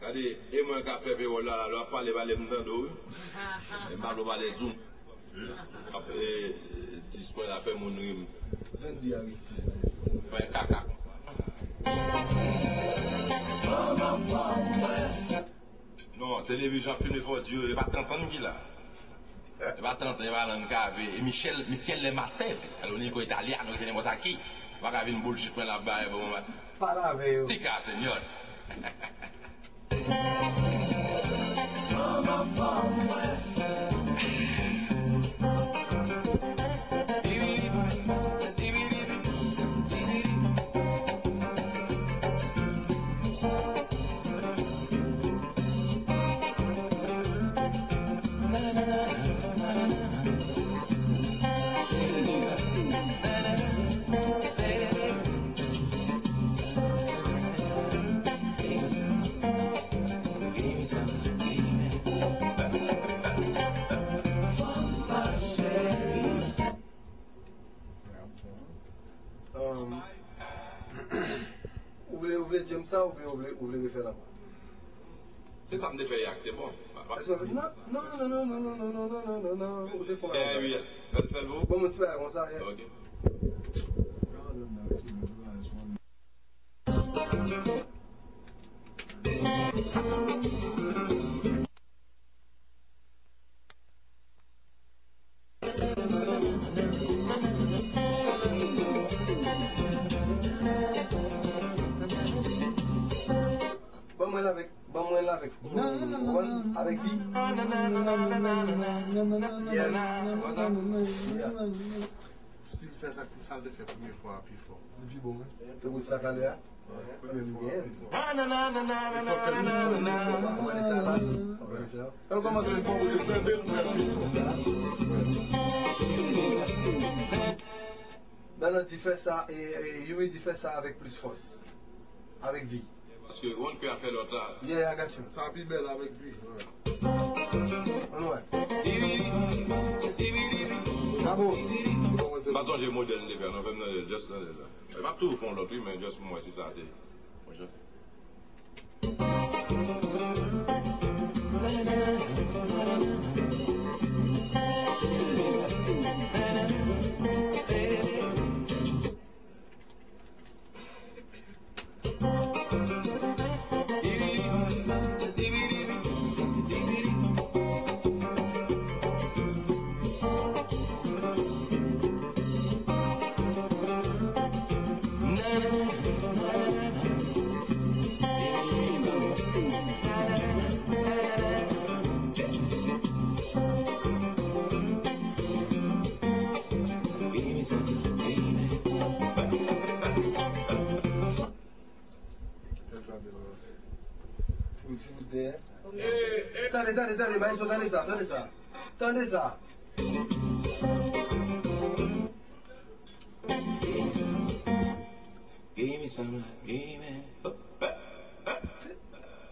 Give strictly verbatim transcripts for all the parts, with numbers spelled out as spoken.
Gade, e mwen k ap fè pewòl la, lè w ap pale, pale m tande w, wi. E m pa vle w pale sou m. Ap, e, e, dis pwen la fè moun ri m. Randy Aristide. Mwen kaka. Non, televizyon ap filme fò di yo, e pa Tantann ki la. E pa Tantann, e pa lang kave. E Michel, Michel le matin, el único italiano que tenemos aquí. Ou pa ka vin bullshit mwen la bay, bon, mwen. Pale avè yo. Sika, señor. Um, ou vle, ou vle James sa oubyen ou vle, ou vle refè l ankò? Se sa m te fè yè a ki te bon. Pa, pa. Èske w fè, non, non, non, ou te fè yon bagay. Fè l, fè l pou ou. Bon, mwen ti bagay konsa, yeah. Ok. Ban mwen l avèk, ban mwen l avèk, ou konprann? Avèk vi. Yes. Yeah. Si l fè sa, sa l te fè premye fwa a pi fò. Li pi bon, wi. Tankou sa talè a. Mwen menm m genyen l. Ou wè li fè la? Ou wè li fè la? Nan, nan, nan, di fè sa, e, e, Youri di fè sa avèk plis fòs. Avèk vi. Paske one kè a fè lòt la. Yeah, I got you. Sa pi bèl avèk vi, wi. Ann wè. Sa bon. M pa sonje modèl m te fè, non, fè m tande l, just tande l la. M ap toujou fè yon lòt, wi, men just pou m wè si sa te. Bon, jan. Tande, tande, tande, maestro, tande sa, tande sa. Tande sa. Give me some love, give me.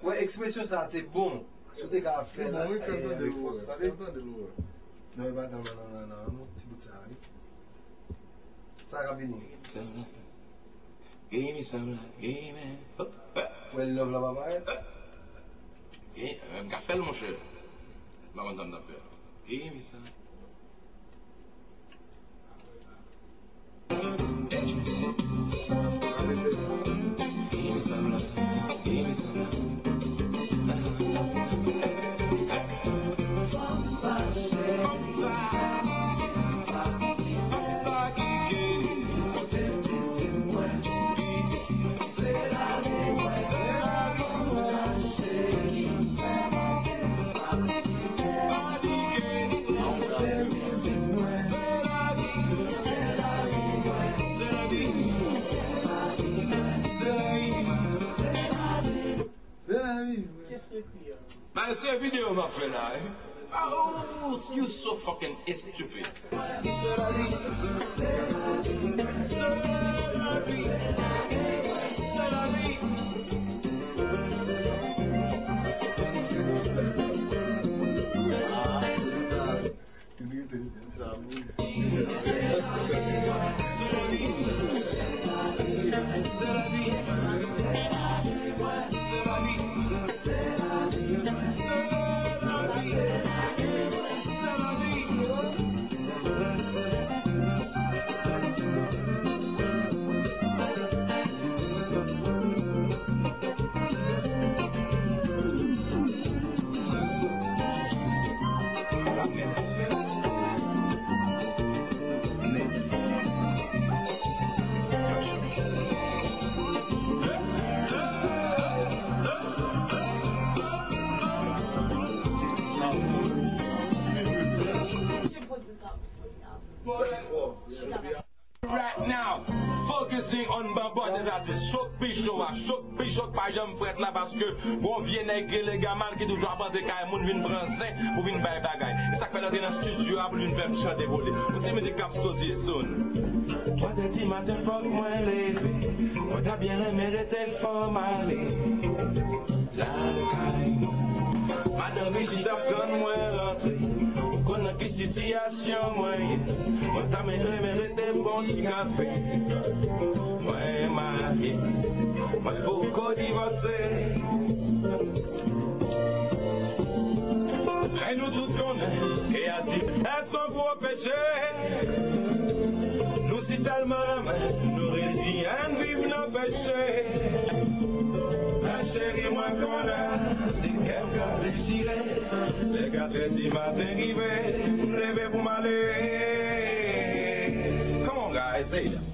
Wè, ekspresyon sa te bon. Si w te ka fè la, avèk fòs, tande. Non, e pa nan, nan, nan, nan, non, ti bout sa, wi. Sa ka vini. Give me some love, give me. Wè, love la pa parèt. Gen, m ka fè l, monchè. M pa konn sa m t ap fè. Give me some. Give me some love. Give me some love. Ba, se videyo m ap fè la, wi. Oh, you so fucking stupid. Right now, focusing on Bambò, se sa di Chok Pi Cho a. Chok Pi Cho k pa janm frèt la, paske gon vye nèg rele Gamal ki toujou ap antre kay moun vin pran zen pou vin bay bagay. E sa k fè l antre nan estidyo a pou l vin fè m chante pou li. Yon ti mizik k ap soti soon. Twa zè di maten fòk mwen leve. Mwen ta byen renmen rete fò m ale lakay mwen. Madanm Brigitte ap tann mwen rantre. Ou konn nan ki sitiyasyon mwen ye. Mwen ta renmen rete bò yon ti kafe. Mwen marye. Mwen poko divòse. Men nou tout konnen ke adiltè s on gwo peche. Nou si tèlman renmen, nou reziyen n viv nan peche. Men cheri, mwen konnen si kè m ka dechire, lè katrè di maten rive, m leve pou m ale. Come on, guys, say it.